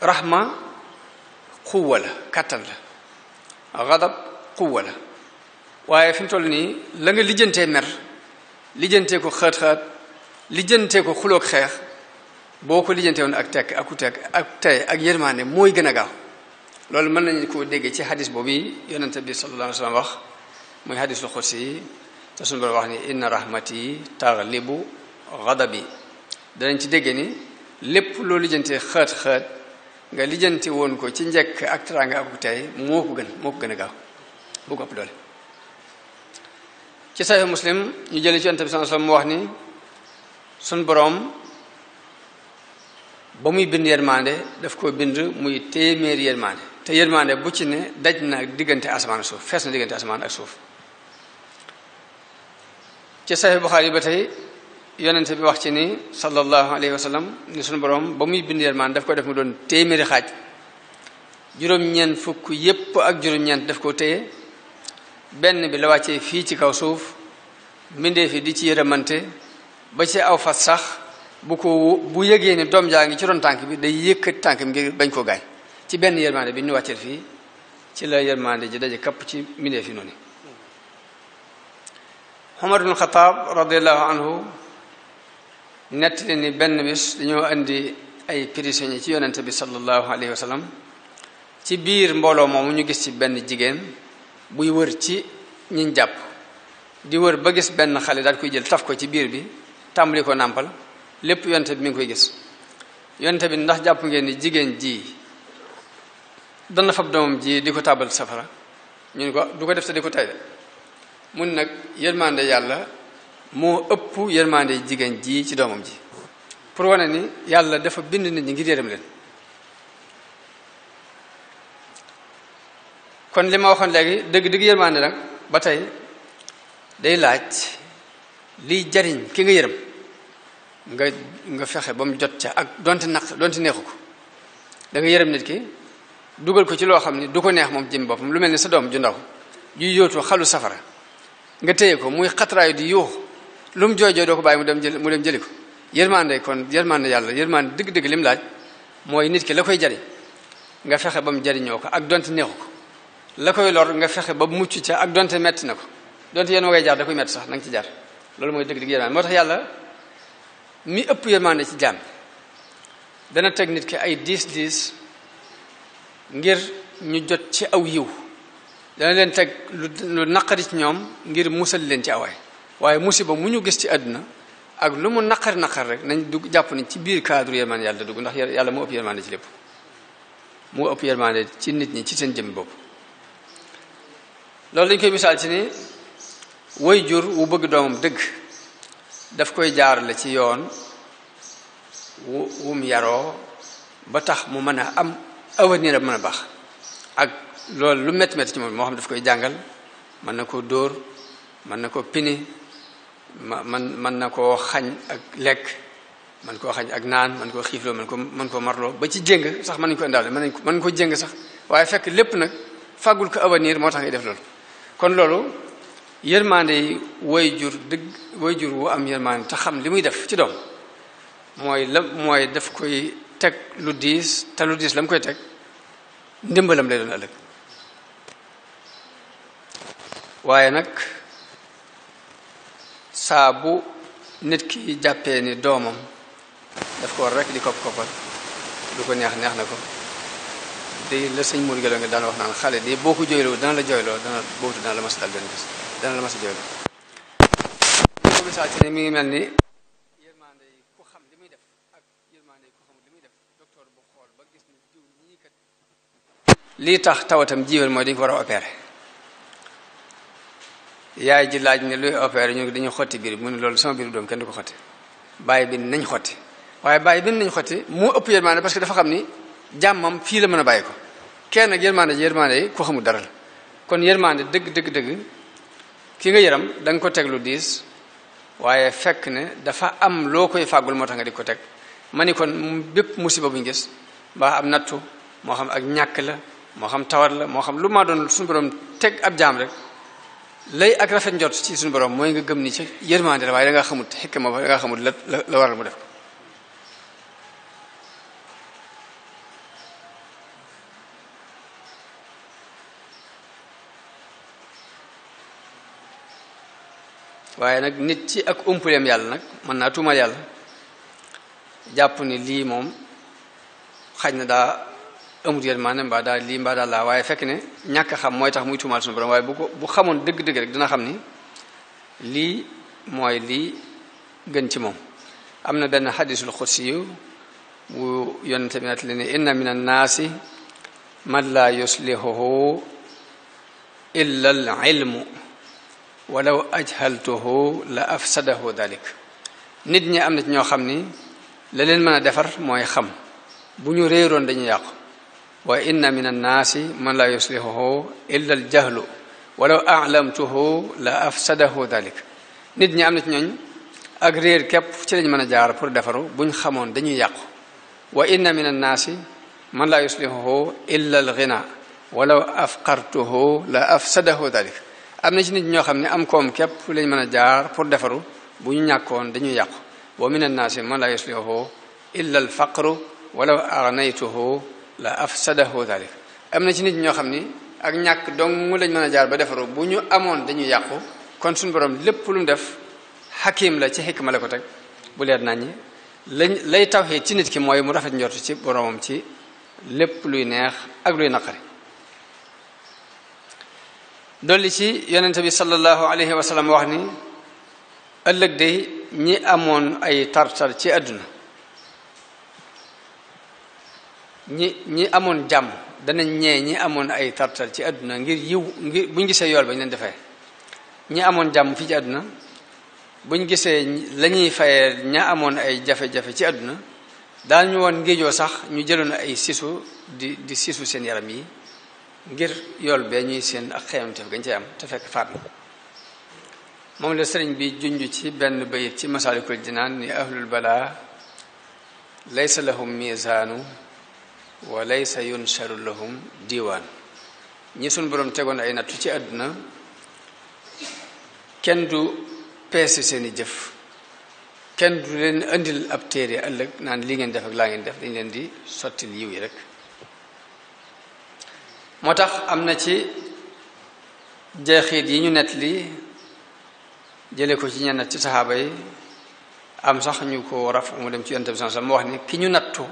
rahma xuwa la kàttan la gadab xuwa la waaye fi mu toll nii la nga lijjantee mer lijjantee ko xët-xët lijjantee ko xuloog xeex boo ko lijjantee woon ak tekk ak tey ak yërmaande mooy gën a gaaw loolu mën nañu koo déggee ci hadis boobu yonente bi sallallahu alayhi wa sallam wax muy hadisul xudsi yi te suñu borom wax ni inna rahmati taghlibu ghadabi danañ ci déggee ni lépp loo lijjantee xët-xët nga lijjanti woon ko ci njëkk ak teraanga ak tey moo ko gën a gaaw bu ko ëpp doole ci Sahih Muslim ñu jëlee ci yonente bi sallallahu alayhi wa sallam mu wax ni suñu borom ba muy bind yërmande daf ko bind muy téeméeri yërmande te yërmande bu ci ne daj na diggante asamaan ak suuf fees na diggante asamaan ak suuf ci Sahih Bukhari ba tey yonente bi wax ci ni sallallahu alayhi wa sallam ni sunu borom ba muy bind yërmande daf ko def mu doon téeméeri xaaj juróom-ñeent fukk yépp ak juróom-ñeent daf ko téye benn bi la wàccee fii ci kaw suuf mbindee fi di ci yërëmante ba ci aw fas sax bu yëgee ni doom jaa ngi ci ron tànk bi day yëkkati tànk bi ngir bañ koo gaañ ci benn yërmande bi ñu wàcceel fii ci la yërmande ji daje kapp ci mbindee fi noonu Umar ibn Xataab radiallahu anhu nettali ni benn bis dañoo indi ay prisonniers ci yonente bi sallallahu alayhi wa sallam ci biir mbooloo moomu ñu gis ci benn jigéen buy wër ci ñiñ jàpp di wër ba gis benn xale daal koy jël taf ko ci biir bi tàmbali ko nàmpal lépp yonente bi mi ngi koy gis yonente bi ndax jàpp ngeen ni jigéen ji dana fab doomam ji di ko tàbbal safara ñu ne ko du ko def te di ko tay de mun nag yërmande yàlla moo ëpp yërmande jigéen ji ci doomam ji pour wane ni yàlla dafa bind nit ñi ngir yërëm leen kon li ma waxoon léegi dëgg-dëgg yërmande nag ba tey day laaj liy jariñ ki nga yërëm nga fexe ba mu jot ca ak donte neexu ko da nga yërëm nit ki dugal ko ci loo xam ni du ko neex moom jëm boppam lu mel ni sa doom ju ndaw juy yóotu xalu safara nga téye ko muy xatraayu di yuuxu lu mu jooy doo ko bàyyi mu dem jëli ko yërmande kon yërmande yàlla yërmande dëgg-dëgg lim laaj mooy nit ki la koy jariñ nga fexe ba mu jariñoo ko ak donte neexu ko la koy lor nga fexe ba mucc ca ak donte metti na ko donte yéen moo ngay jaar da koy metti sax na nga ci jaar loolu mooy dëgg-dëgg yërmande moo tax yàlla mi ëpp yërmande ci jaam dana teg nit ki ay diis ngir ñu jot ci aw yiw dana leen teg lu naqari ci ñoom ngir musal leen ci awaay waaye musiba mu ñu gis ci àdduna ak lu mu naqar rek nañ dugg jàpp ni ci biir cadre yërmande yàlla dugg ndax yàlla moo ëpp yërmande ci lépp moo ëpp yërmande ci nit ñi ci seen jëm bopp loolu dañ koy misaal ci ni way jur wu bëgg doomam dëgg daf koy jaarale ci yoon wum yaroo ba tax mu mën a am avenir a mën a baax ak loolu lu métti ci moom moo xam daf koy jàngal mën na koo dóor mën na koo pini mën na koo xañ ak lekk mën koo xañ ak naan mën koo xiifloo mën koo marloo ba ci jéng sax mën nañu ko indaale mën nañu ko jéng sax waaye fekk lépp nag fàggul ko avenir moo tax ngay def loolu kon loolu yërmande yi way jur wu am yërmande te xam li muy def ci doom mooy daf koy teg lu diis te lu diis la mu koy teg ndimbalam lay doon ëllëg waaye nag saa bu nit ki jàppee ni doomam daf ko war rek di koppal lu ko neex na ko di la sëñ Mourou Gueye nga daan wax naan xale di boo ko jooyloo dana la jooyloo dana la mas dal benn bés dana la mas a jooyloo li ko misaal ci ne mi ngi mel ni yërmande yi ku xam li muy def ak yërmande yi ku xamul li muy def docteur bu xool ba gis ni jiw ñii kat lii tax tawatam jiwal mooy dañu ko war a opéré yaay ji laaj ne luy opéré ñu dañu xotti biir mu ne loolu sama biiru doom kenn du ko xotti bàyyi bi nañ xotti waaye bàyyi bi nañ xotti moo ëpp yërmande parce que dafa xam ni jàmmam fii la mën a bàyyi ko kenn nag yërmande yi ku xamul dara la kon yërmande dëgg ki nga yëram da nga ko teg lu diis waaye fekk ne dafa am loo koy fàggul moo tax nga di ko teg ma ni kon bépp musiba bu ñu gis mbaa am nattu moo xam ak ñàkk la moo xam tawat la moo xam lu ma doon suñu borom teg ab jaam rek lay ak rafet njot ci suñu borom mooy nga gëm ni ci yërmande la waaye da nga xamut xikma ba da nga xamut la waral mu def ko waaye nag nit ci ak umpuleem yàlla nag mën naa tuumal yàlla jàpp ni lii moom xaj na daa amut yërmande mbaa daal lii mbaa daal laa waaye fekk ne ñàkk xam mooy tax muy tuumaal suñu borom waaye bu xamoon dëgg-dëgg rek dina xam ni lii mooy lii gën ci moom am na benn xadisul xudsi yu bu yonente bi nat li ne inna min annaasi man laa yuslihuhu illa al ilmu walaw ajhaltuhu la afsadahu dalik nit ñi am na ci ñoo xam ni la leen mën a defar mooy xam bu ñu réeroon dañu yàqu wa inna min annaasi man laa yuslihuhu illa al jahlu walaw a'lamtuhu la afsadahu dalik nit ñi am na ci ñooñ ak réer képp ci lañ mën a jaar pour defaru buñ xamoon dañuy yàqu wa inna min annaasi man laa yuslihuhu illa al ghina walaw afqartuhu la afsadahu dalik am na ci nit ñoo xam ne am koom képp lañ mën a jaar pour defaru bu ñu ñàkkoon dañuy yàqu wa min annaasi man laa yuslihuhu illa al faqru walaw aghnaytuhu la afsadahu dalik am na ci nit ñoo xam ni ak ñàkk dong lañ mën a jaar ba defaru bu ñu amoon dañuy yàqu kon suñu borom lépp lu mu def xakim la ci xikma la ko teg bu leer naññi lay tawxiid ci nit ki mooy mu rafet njort ci boromam ci lépp luy neex ak luy naqari dolli ci yonente bi sallallahu alayhi wa sallam wax ni ëllëg de ñi amoon ay tartar ci àdduna ñi amoon jàmm danañ ñee ñi amoon ay tartar ci àdduna ngir yiw ngir buñ gisee yool ba ñu leen defee ñi amoon jàmm fii ci àdduna buñ gisee la ñuy fayee ña amoon ay jafe-jafe ci àdduna daañu woon ngéejoo sax ñu jëloon ay sisu di sisu seen yaram yi ngir yool bee ñuy seen ak xeemantef gañ cay am te fekk faat na moom la sëriñ bi junj ci benn bayit ci masaalikul jinaan ni ahlul balaa laysa lahum misaanu wa laysa yunsharu lahum diiwaan ñi suñ borom tegoon ay nattu ci àdduna kenn du peese seeni jëf kenn du leen indil ab téere ëllëg naan li ngeen def ak laa ngeen def dañ leen di sottil yiw yi rek moo tax am na ci jeexit yi ñu nett li jële ko ci ñenn ci saxaaba yi am sax ñu ko raf mu dem ci yonent bi sallallahu alayhi wasallam mu wax ni ki ñu nattu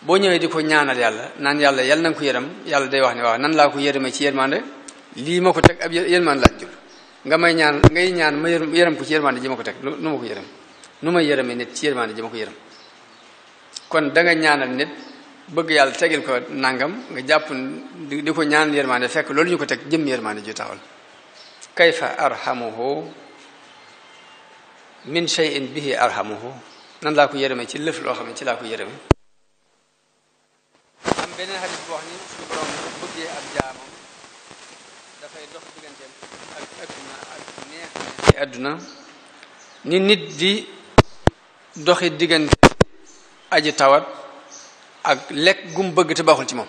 boo ñëwee di ko ñaanal yàlla naan yàlla yàlla na nga ko yërëm yàlla day wax ne waaw nan laa ko yërëmee ci yërmande lii ma ko teg ab yërmande laaj jur nga may ñaan ngay ñaan ma yërëm ko ci yërmande ji ma ko teg nu ma ko yërëm nu may yërëmee nit ci yërmande ji ma ko yërëm kon da nga ñaanal nit bëgg yàlla tegil ko nangam nga jàpp di ko ñaan yërmande fekk loolu ñu ko teg jëm yërmande ju taxawal kayfa arhamuhu min shay'in bihi arhamuhu nan laa ko yërëmee ci lëf loo xam ne ci laa ko yërëmee am beneen xadis boo wax ni suñu borom bëggee ab jaamam dafay dox digganteem ak adduna ak neex ci adduna ni nit di doxi diggante aji tawat ak lekk gum bëgg te baaxul ci moom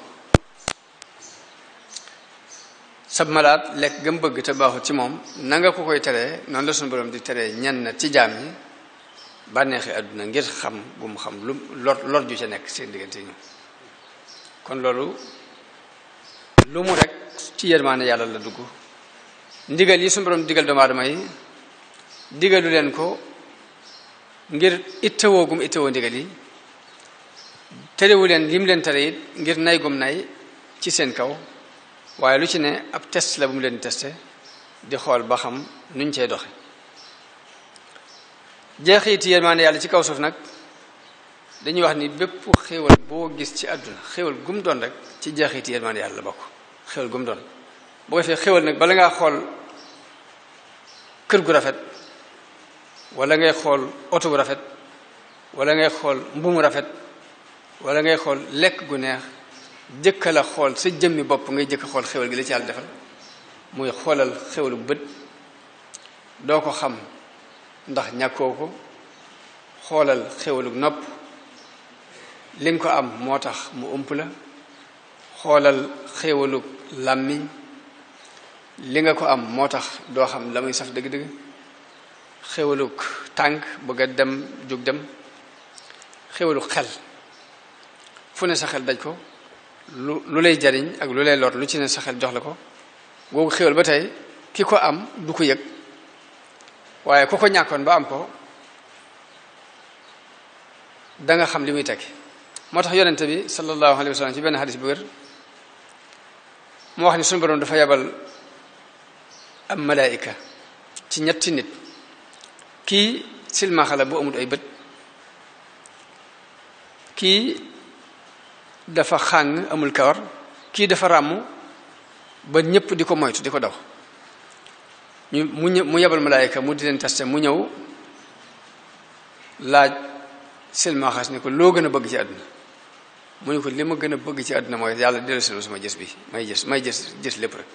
sab malaat lekk gam bëgg te baaxul ci moom na nga ko koy teree noonu la suñu borom di teree ñenn ci jaam yi bànneexi adduna ngir xam bu mu xam lu lor ju ca nekk seen diggante ñu kon loolu lu mu rek ci yërmaane yàlla la dugg ndigal yi suñu borom digal doomu aadama yi digalu leen ko ngir ittewoo gum ittewoo ndigal yi terewu leen lim leen tere it ngir nay gum nay ci seen kaw waaye lu ci ne ab test la bu mu leen testé di xool ba xam nuñ cey doxe jeexiti yërmaane yàlla ci kaw suuf nag dañuy wax ni bépp xéewal boo gis ci àdduna xéewal gum doon rek ci jeexiti yërmaande yàlla la bokk xéewal gum doon boo ko fee xéewal nag bala ngaa xool kër gu rafet wala ngay xool oto bu rafet wala ngay xool mbumu rafet wala ngay xool lekk gu neex jëkka la xool sa jëmmi bopp ngay jëkk xool xéewal gi la ci yàlla defal muy xoolal xéewalu bët doo ko xam ndax ñàkkoo ko xoolal xéewalu nopp li nga ko am moo tax mu ëmp la xoolal xéewalug làmmiñ li nga ko am moo tax doo xam la muy saf dëgg-dëgg xéewalug tànk bëgg a dem jóg dem xéewalug xel fu ne sa xel daj ko lu lay jariñ ak lu lay lor lu ci ne sa xel jox la ko googu xéewal ba tey ki ko am du ko yëg waaye ku ko ñàkkoon ba am ko da nga xam li muy tekki moo tax yonente bi sallallahu alayhi wa sallam ci benn xadis bu wér mu wax ni suñu borom dafa yabal am malaayika ci ñetti nit kii silmaxa la bu amul ay bët kii dafa xàng amul kawar kii dafa ràmm ba ñëpp di ko moytu di ko daw mu yebal malaayika mu di leen testé mu ñëw laaj silmaxas ni ko loo gën a bëgg ci àdduna mu ne ko li ma gën a bëgg ci àdduna mooy yàlla dellu si sama gis bi may gis lépp rek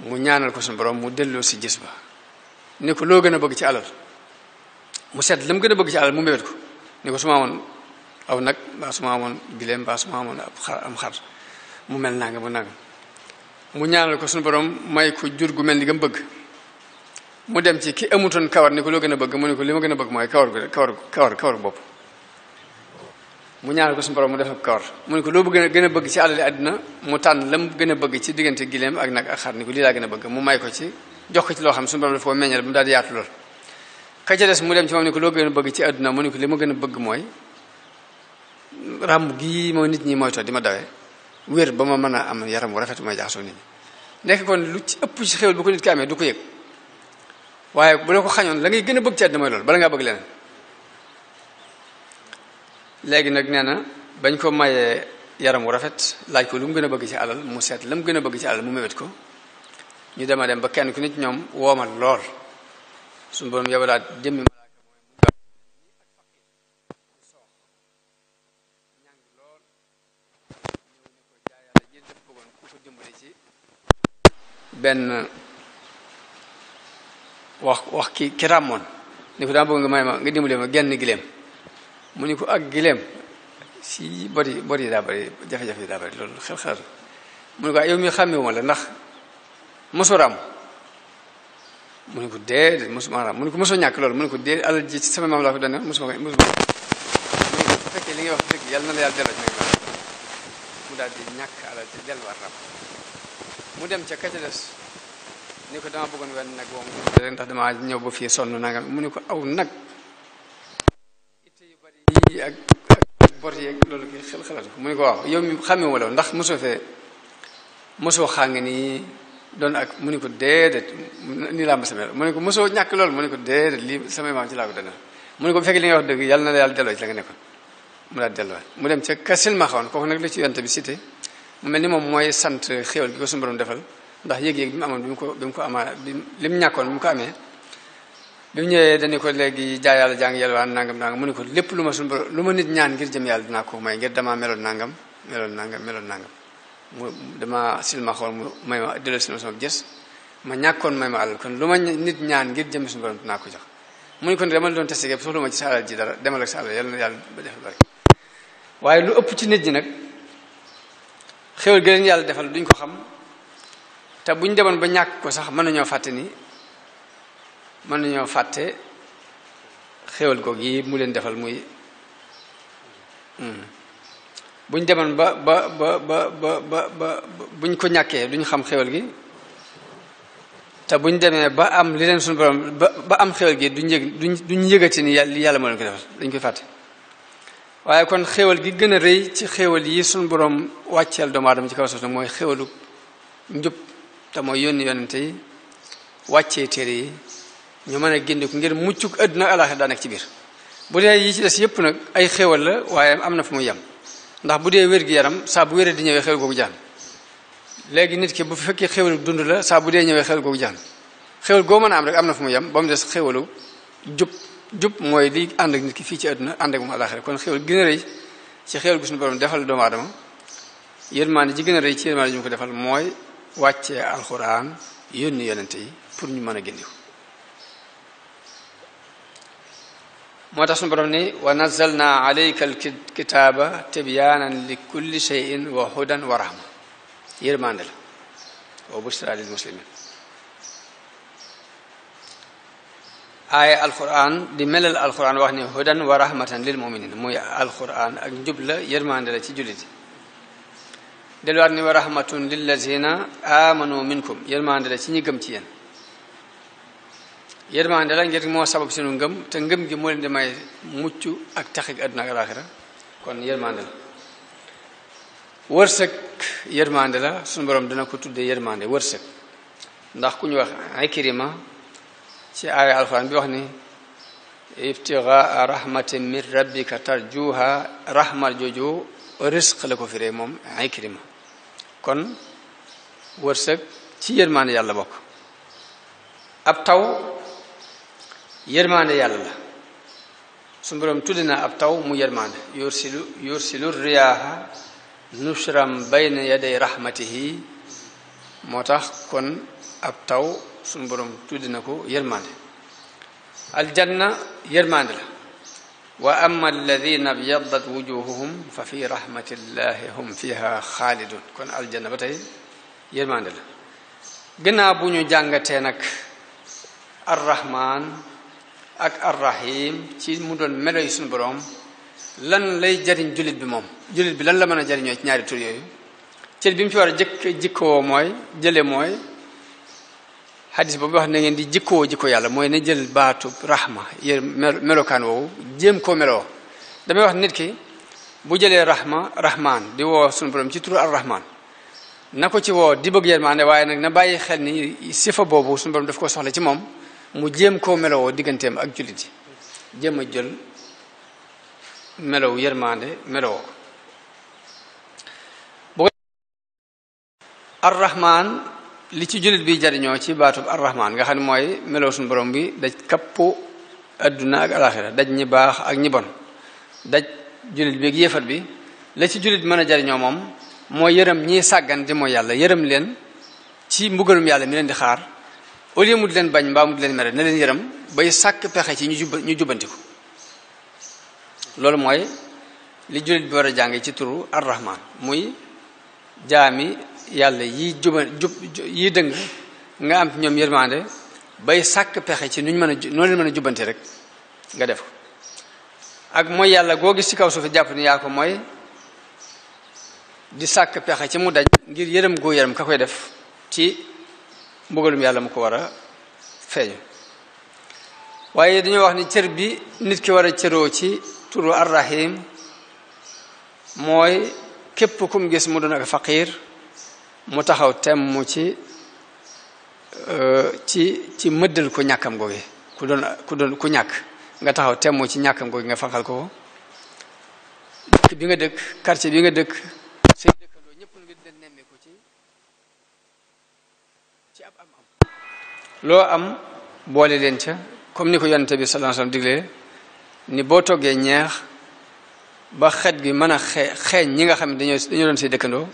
mu ñaanal ko suñu borom mu delloo si gis ba ni ko loo gën a bëgg ci alal mu seet la mu gën a bëgg ci alal mu mébét ko ni ko su ma amoon aw nag mbaa su ma amoon gileem mbaa su ma amoon am xar mu mel nanga mu nanga mu ñaanal ko suñu borom may ko jur gu mel ni gam bëgg mu dem ci ki amutoon kawar ni ko loo gën a bëgg mu ne ko li ma gën a bëgg mooy kawar bopp mu ñaanal ko suñu borom mu def ak kawar mu ne ko loo gën a bëgg ci alali àddina mu tànn la mu gën a bëgg ci diggante gileem ak nag ak xar ni ko lii laa gën a bëgg mu may ko ci jox ko ci loo xam suñu borom dafa ko meññal bu mu daal di yaatu lool ka ca des mu dem ci moom ni ko loo gën a bëgg ci àdduna mu ne ko li ma gën a bëgg mooy ràmm gii moo nit ñi mooy to di ma dawee wér ba ma mën a am yaram wu rafet may jaxasoo nit ñi nekk kon lu ci ëpp ci xéwal bu ko nit ki amee du ko yëg waaye bu la ko xañoon la ngay gën a bëgg ci àdduna mooy loolu bala ngaa bëgg leneen léegi nag nee na bañ ko mayee yaram wu rafet laaj ko lu mu gën a bëgg ci alal mu seet la mu gën a bëgg ci alal mu mébét ko ñu dema dem ba kenn ku nit ñoom woomal lool suñu borom yabalaat jëmmi malaaka benn wax ki ràmmoon ni ko daa bëgg nga may ma nga dimbali ma genn gileem mu ni ko ak gileem si bori yi daa bari jafe-jafe yi daa bari loolu xel mu ni ko yow mi xàmmewuma la ndax mosoo ràmm mu ni ko déedéet mosuma ràmm mu ni ko mosoo ñàkk loolu mu ni ko déedéet alal ji ci sama maam laa ko dane mosuma mu ni ko bu fekkee li ngay wax dëgg yàlla na la yàlla delloo ci nag mu daal di ñàkk alal ci delluwaat ràmm mu dem ca kaca des ni ko dama bëggoon wenn nag woom rek ndax dama ñëw ba fii sonn nangam mu ni ko aw nag itte yu bari yi ak bor yeeg loolu ki xelatu ko mu ni ko waaw yow mi xàmmee wala ndax mosoo xàng nii doon ak mu ni ko déedéet nii laa ma samel mu ni ko mosoo ñàkk loolu mu ni ko déedéet lii samay maam ci laa ko dana mu ni ko bu fekkee li nga wax dëgg yàlla na la yàlla delloo ci la nga nekkoon mu daal delloo mu dem ca ka silma xawoon kooku nag la ci yonte bi cité mu mel ni moom mooy sant xéwal gi ko suñu borom defal ndax yëg-yëg bi mu amoon bi mu ko amaa li mu ñàkkoon bi mu ko amee bi mu ñëwee dañu ko léegi jaay yàlla jàng yelwaan nangam nangam mu ni ko lépp lu ma suñu borom lu ma nit ñaan ngir jëm yàlla dinaa ko may ngir damaa meloon nangam mu dama silma xool mu may ma delloo si sama gës ma ñàkkoon may ma alal kon lu ma nit ñaan ngir jëm suñu borom dinaa ko jox mu ni ko dama la doon testé gépp soxla ma ci sa alal ji dara demal ak sa alal yàlla na yàlla ba def bari waaye lu ëpp ci nit ñi nag xéwal gi leen yàlla defal duñ ko xam te buñ demoon ba ñàkk ko sax mën nañoo fàtte xéwal googu yi mu leen defal muy buñ demoon ba buñ ko ñàkkee duñ xam xéwal gi te buñ demee ba am li leen suñu borom ba am xéwal gi duñ yëgati ni yàlla moo leen ko defal dañ koy fàtte waaye kon xéwal gi gën a rëy ci xéwal yi suñu borom wàcceel doomu aadama ci kaw suuf nag mooy xéwalu njub te mooy yónni yonente yi wàccee téere yi ñu mën a gindiku ngir muccuk àdduna alaaxira daa nekk ci biir bu dee yi ci des yëpp nag ay xéwal la waaye am na fu muy yem ndax bu dee wér-gi-yaram saa bu wéree di ñëwee xéwal googu jaan léegi nit ki bu fekkee xéwalu dund la saa bu dee ñëwee xéwal googu jaan xéwal goo mën a am rek am na fu muy yem ba mu des xéwalu jub mooy li ànd ak nit ki fii ci àdduna ànd ak moom alaaxira kon xéwal gën a rëy ci xéwal gu suñu borom defal doomu aadama yërmaande ji gën a rëy ci yërmaande ji mu ko defal mooy wàccee alxuraan yónni yonente yi pour ñu mën a géndiku moo tax suñu borom ni wa nazzalna alayka alkitaaba tibyaanan li kulli shay'in wa hudan wa rahma yërmaande la wa bushra lil muslimin aaya alquran di melal alquran wax ni hudan wa rahmatan lil muminin muy alquran ak njub la yërmaande la ci jullit yi delluwaat ni wa rahmatun lillazina amanu minkum yërmaande la ci ñi gëm ci yéen yërmande la ngir moo sabab sunu ngëm te ngëm gi moo leen di may mucc ak taxig àdduna ak alaaxira kon yërmande la wërsëg yërmande la sunu borom dina ko tuddee yërmande wërsëg ndax ku ñu wax Ikrima ci aaya alxuraan bi wax ni ibtigaa rahmatin min rabbika tarjuha rahmat jooju risq la ko firee moom Ikrima kon wërsëg ci yërmande yàlla bokk ab taw yërmande yàlla la su borom tudde na ab taw mu yërmande yursilu riyaaha nushram bayna yaday rahmatihi moo tax kon ab taw suñu borom tudde na ko yërmande aljanna yërmande la wa amma alladina abyaddat wujuhuhum fa fi rahmatillahi hum fiha xaalidun kon aljanna ba tey yërmande la gannaaw bu ñu jàngatee nag arrahman ak arrahim ci mu doon melo yi suñu borom lan lay jariñ jullit bi moom jullit bi lan la mën a jariñoo ci ñaari tur yooyu cër bi mu ci war a jikkoo mooy jële mooy xadis boobu wax na ngeen di jikkoo jikko yàlla mooy ne jël baatu rahma melokaan woowu jéem koo meloo damay wax nit ki bu jëlee rahman di woo suñu borom ci turu arrahman na ko ci woo di bëgg yërmande waaye nag na bàyyi xel ni sifa boobu suñu borom daf ko soxla ci moom mu jéem koo meloo digganteem ak jullit yi jéem a jël melow yërmande meloo ko arrahman li ci jullit bi jariñoo ci baatub arrahman nga xam ne mooy melow suñu borom bi daj kappu adduna ak alaxira daj ñi baax ak ñi bon daj jullit bi ak yéefat bi la ci jullit mën a jariñoo moom mooy yërëm ñii sàggan di mooy yàlla yërëm leen ci mbugalum yàlla mi leen di xaar au lieu mu di leen bañ mbaa mu di leen mere na leen yërëm bay sàkk pexe ci ñu jubbantiku loolu mooy li jullit bi war a jàng ci turu arrahman muy jaami yàlla yi yi dëng nga am ñoom yërmande bay sàkk pexe ci nuñ mën a noo leen mën a jubbanti rek nga def ko ak mooy yàlla goo gis ci kaw suuf jàpp ni yaa ko mooy di sàkk pexe ci mu daj ngir yërëm goo yërëm ka koy def ci mbugalum yàlla mu ko war a feeñu waaye dañoo wax ni cër bi nit ki war a cëroo ci turu arrahim mooy képp kum gis mu doon ak faqiir mu taxaw temm ci mëddal ko ñàkkam googi ku ñàkk nga taxaw temm ci ñàkkam googi nga fanqal ko dëkk bi nga dëkk quartier bi nga dëkk say dëkkandoo ñëpp nga leen nemmeeku ci ab am loo am boole leen ca comme ni ko yonente bi sallallahu alayhi wasallam diglee ni boo toggee ñeex ba xet gi mën a xeeñ ñi nga xam ne dañoo doon say dëkkandoo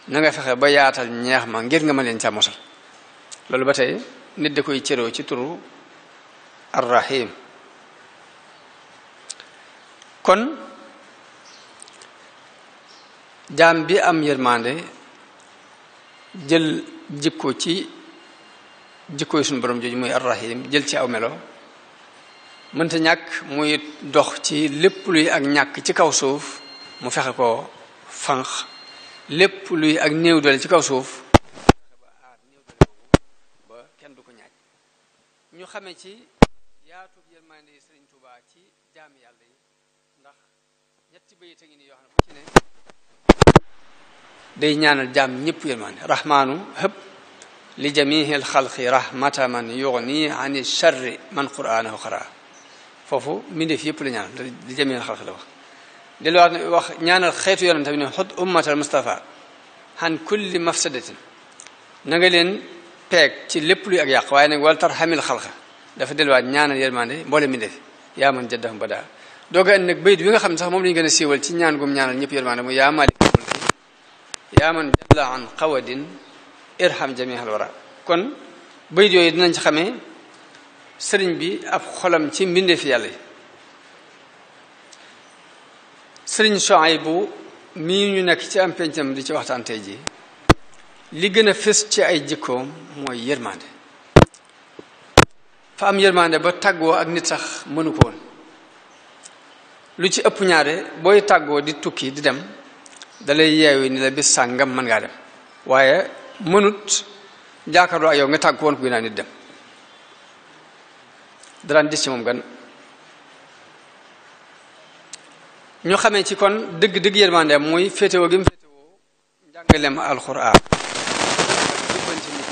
na nga fexe ba yaatal ñeex ma ngir nga mën leen ca mosal loolu ba tey nit da koy cëroo ci turu arrahim kon jaam bi am yërmande jël jikko ci jikko yi suñu borom jooju muy arrahim jël ci aw melo mënta ñàkk muy dox ci lépp luy ak ñàkk ci kaw suuf mu fexe ko fanq lépp luy ak néew doole ci kaw suuf ba aar néew doole boobu ba kenn du ko ñaaj ñu xamee ci yaatu yërmande yi Sëriñ Tuubaa ci jaami yàlla yi ndax ñetti bayit a ngi ni yoo xam ne bu ci ne day ñaanal jaam ñëpp yërmande rahmaanu hëpp li jamihil xalqi rahmata man yugni ani sharri man qur'anahu qara foofu mbindeef yëpp la ñaanal li jamihil xalqi la wax delluwaat wax ñaanal xeetu yonent bi ne xut ummatal mustafa han kulli mafsadatin na nga leen peeg ci lépp luy ak yàq waaye nag wal tarhamil xalqa dafa delluwaat ñaanal yërmande mboole mbindeef yaa man jaddahum bada dooga andi nag bayit bi nga xam ne sax moom la ñu gën a siiwal ci ñaan gum ñaanal ñëpp yërmande mu yaa malik yaa man jalla an qawadin irham jamihal wara kon bayit yooyu dinañ ci xamee sëriñ bi ab xolam ci mbindeefi yàlla yi sëriñ Suhaybu mii ñu nekk ci am pencam di ci waxtaan tey ji li gën a fës ci ay jikkoom mooy yërmande fa am yërmande ba tàggoo ak nit sax mënu ko woon lu ci ëpp ñaare booy tàggoo di tukki di dem dalay yeewi ni la bis sàngam mën ngaa dem waaye mënut jàkkaarloo ak yow nga tàgg ko woon ko ginnaaw nit dem daraan dis ci moom gan ñu xamee ci kon dëgg yërmandeem muy féetewoo gi mu féetewoo njàngaleem alxuraan jubbanti nit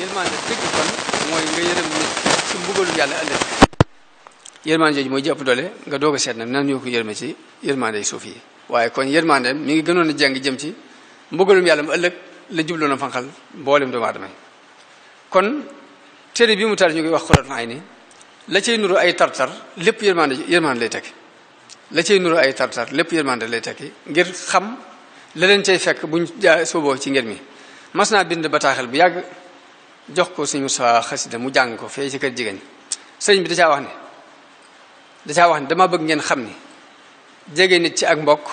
yërmande dëgg kon mooy nga yërëm nit ci mbugalu yàlla ëllëg yërmande jooju mooy ji ëpp doole nga doog a seet nag nan ñoo ko yërme ci yërmande yi suuf yi waaye kon yërmande mi ngi gënoon a jàng jëm ci mbugalum yàlla mu ëllëg la jubloon a fanqal mboolem doomu aadama yi kon téere bi mu tar ñu koy wax Qurratul Ayni la cay nuru ay tartar lépp yërmande lay tekki la cay nuru ay tartar lépp yërmande lay tekki ngir xam la leen cay fekk buñ sooboo ci ngir mi mas naa bind bataaxel bu yàgg jox ko suñu sa xasida mu jàng ko fee ci kër jigéen sëriñ bi da caa wax ne dama bëgg ngeen xam ni jege nit ci ak mbokk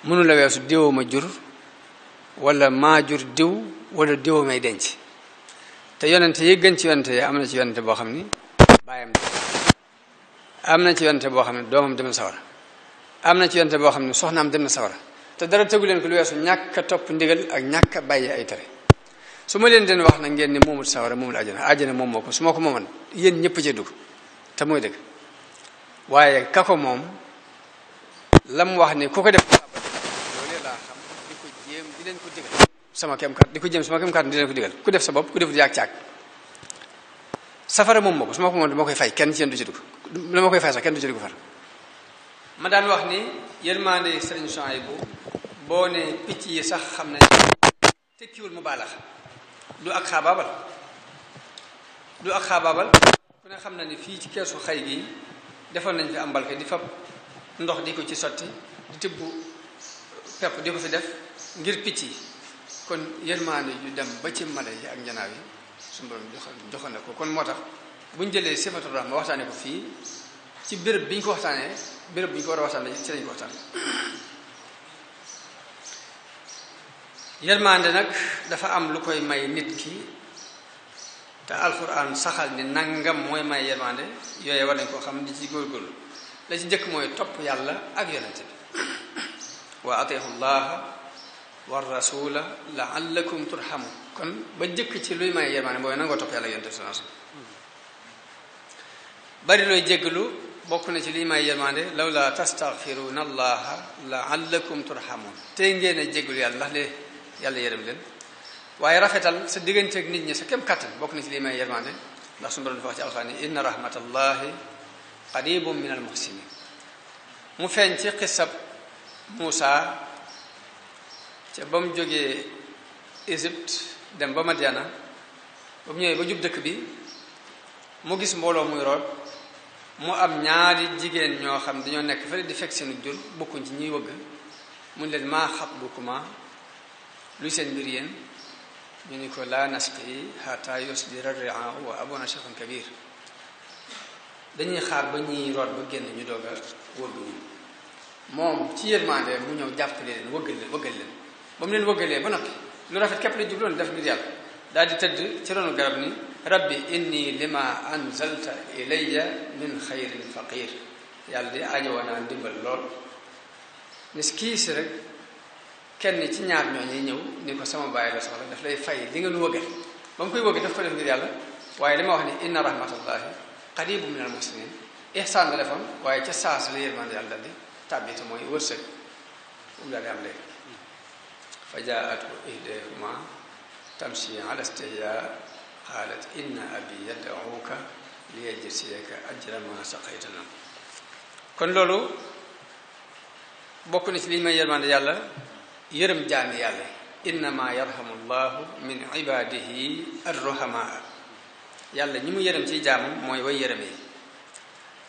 mënu la weesu diwoo ma jur wala maa jur diw wala diwoo may denc te yonente yi gën ci yonente yi am na ci yonente boo xam ni baayam am na ci yonente boo xam ne doomam dem na sawara am na ci yonente boo xam ne soxnaam dem na sawara te dara tegu leen ko lu weesu ñàkk a topp ndigal ak ñàkk a bàyyi ay tere su ma leen den wax nag ngeen ni moomul sawara moomul àjjana moom moo ko su ma ko mooman yéen ñëpp ci dugg te mooy dëgg waaye ka ko moom lam wax ni ku ko def loolee laa xam di ko jéem di leen ko digal sama kem kat di ko jéem sama kem kat di leen ko digal ku def sa bopp ku def di yàgg caag safara moom moo ko su ma ko moom dama koy fay kenn ci yéen du ci dugg la ma koy fay sax kenn du ci dugg far ma daan wax ni yërmande sëriñ Souhaïbou boo ne picc yi sax xam nañ tekkiwul mu baalax du ak xaabaabal ku ne xam na ni fii ci keesu xay gi defoon nañ fi am mbalke di fab ndox di ko ci sotti di tibb pepp di ko fi def ngir picc yi kon yërmande yu dem ba ci mala yi ak njanaaw yi suñu borom joxoon na ko kon moo tax bu ñu jëlee sifatul rahma waxtaane ko fii ci béréb bi ñu ko waxtaanee béréb bi ñu ko war a waxtaanee ci lañ ko waxtaan yërmande nag dafa am lu koy may nit ki te alxuraan saxal ni nangam mooy may yërmande yooye war nañ koo xam di ci góorgóorlu la ci njëkk mooy topp yàlla ak yonente bi wa atiihu llaha wa rasula laallakum turhamun kon ba njëkk ci luy may yërmande mooy nangoo topp yàlla ak yonente bi sallallahu alayhi wasallam bari looy jéggalu bokk na ci liy may yërmande lawla tastaghfiruna allaha laallakum turhamun tey ngeen a jéggalu yàlla ndax lee yàlla yërëm leen waaye rafetal sa digganteeg nit ñi sa kem kàttan bokk na ci liy may yërmande ndax suñu borom dafa wax ci alxuraan ni inna rahmatallahi qaribun min al muhsinin mu feeñ ci xisab Muusa ca ba mu jógee Égypte dem ba Madiana ba mu ñëwee ba jub dëkk bi mu gis mbooloo muy root mu am ñaari jigéen ñoo xam dañoo nekk fële di fekk seenu jur bokkuñ ci ñuy wëgg mu leen maa xatbukuma luy seen mbir yéen ñu ni ko laa nasqi hatta yusdira ar-ri'aa wa abuna shaykhun kabir dañuy xaar ba ñuy root ba génn ñu doog a wëgg ñu moom ci yërmande mu ñëw jàppale leen wëggal leen ba mu leen wëggalee ba noppi lu rafet képp la jubloon def ngir yàlla daal di tëdd ci ronu garab ni rabbi inni lima anzalta ilayya min xayrin faqir yàlla di aajowoo naa ndimbal lool nis kii si rek kenn ci ñaar ñooñu ñëw ni ko sama bàyyi la soxla daf lay fay li nga nu wëggal ba mu koy wëgg daf ko def ngir yàlla waaye li ma wax ni inna rahmatallahi qaribu min al muslimin ihsaan la defoon waaye ca saas la yërmande yàlla di tàbbite mooy wërsëg mu daal di am léegi fa jaatu ihdahuma tamshi ala istihya qaalat inna abi yad'uka li yajziyaka ajra ma saqaytana kon loolu bokk na ci li may yërmande yàlla yërëm jaami yàlla innama yarhamu llahu min ibadihi arruhamaa yàlla ñi mu yërëm ci jaamam mooy way yërëm yi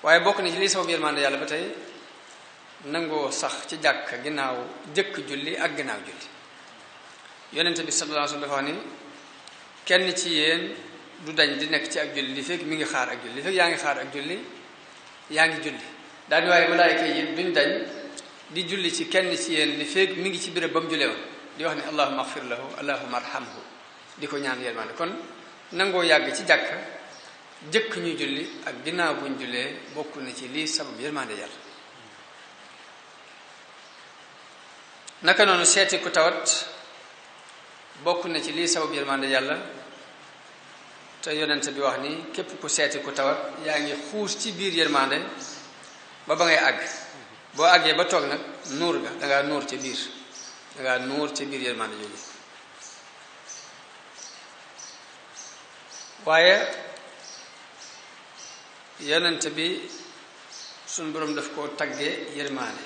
waaye bokk na ci li sabab yërmande yàlla ba tey nangoo sax ci jàkk ginnaaw jëkk julli ak ginnaaw julli yonente bi sallallahu alayhi wa sallam dafa wax ni kenn ci yéen du dañ di nekk ci ak julli li fekk mi ngi xaar ak julli li fekk yaa ngi xaar ak julli yaa ngi julli daal di waaye malaayka yi duñ dañ di julli ci kenn ci yéen li fekk mi ngi ci béréb ba mu jullee woon di wax ne allahumma axfir lahu allahumma arhamhu di ko ñaan yërmande kon nangoo yàgg ci jàkk jëkk ñuy julli ak ginnaaw buñ jullee bokk na ci lii sabab yërmande yàlla naka noonu seeti ku tawat bokk na ci lii sabab yërmande yàlla te yonent bi wax ni képp ku seeti ku tawat yaa ngi xuus ci biir yërmande ba ngay àgg boo àggee ba toog nag nuur ga dangaa nuur ca biir dangaa nuur ca biir yërmande jooju waaye yonent bi suñ boroom daf koo taggee yërmande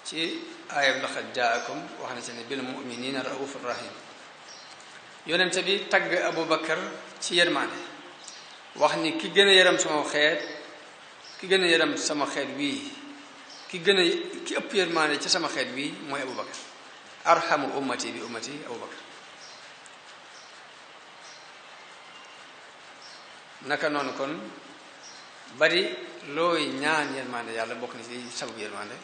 ci aayam laqad jaakum wax na ci ne bil muminina raufur rahim yonent bi tagg Abubakar ci yërmande wax ni ki gën a yërëm sama xeet ki gën a yërëm sama xeet wii ki ëpp yërmande ci sama xeet wii mooy Abubakar arhamu ummati bi ummati Abubakar naka noonu kon bari looy ñaan yërmande yàlla bokk na ci sababu yërmande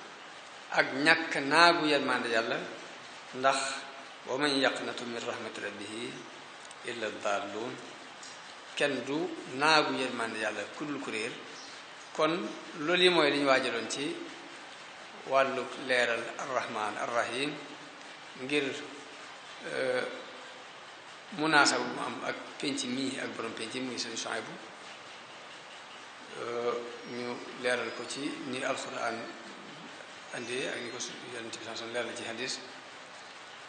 ak ñàkk naagu yërmande yàlla ndax wa man yaqnatu min rahmati rabbihi illa dallun kenn du naagu yërmande yàlla ku dul ku réer kon loolu yi mooy li ñu waajaloon ci wàllu leeral arrahman arrahim ngir munaasaba bu mu am ak penc mii ak borom penc muy seen Suhaybu ñu leeral ko ci ni alquran andi ak ni ko yonent bi sallallahu alayhi wasallam leeral ci hadis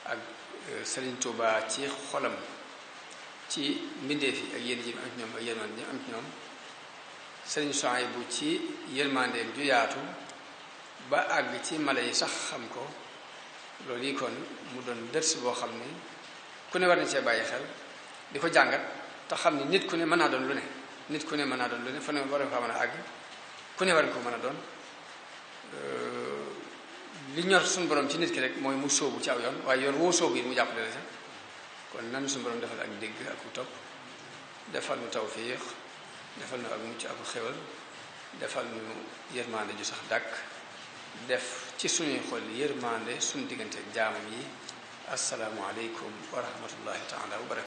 ak Sëriñ Tuubaa ci xolam ci mbindeef yi ak yéen ji am ci ñoom ak yërmande ji am ci ñoom Sëriñ Suhaybu ci yërmandeem ju yaatu ba àgg ci mala yi sax xam ko loolu yi kon mu doon dërs boo xam ne ku ne war na cee bàyyi xel di ko jàngat te xam ne nit ku ne mën naa doon lu ne nit ku ne mën naa doon lu ne fa ne war nga fa mën a àgg ku ne war nga ko mën a doon li ñor suñu borom ci nit ki rek mooy mu sóobu ci aw yoon waaye yoon woo sóobu yi mu jàppale la sax kon nan suñu borom defal ak dégg ak ku topp defal nu tawfiix defal nu ak mucc ak xewal defal nu yërmande ju sax dàkk def ci suñuy xol yërmande suñu diggante ak jaamam yi assalaamu aleykum wa rahmatullahi taala wa barakatu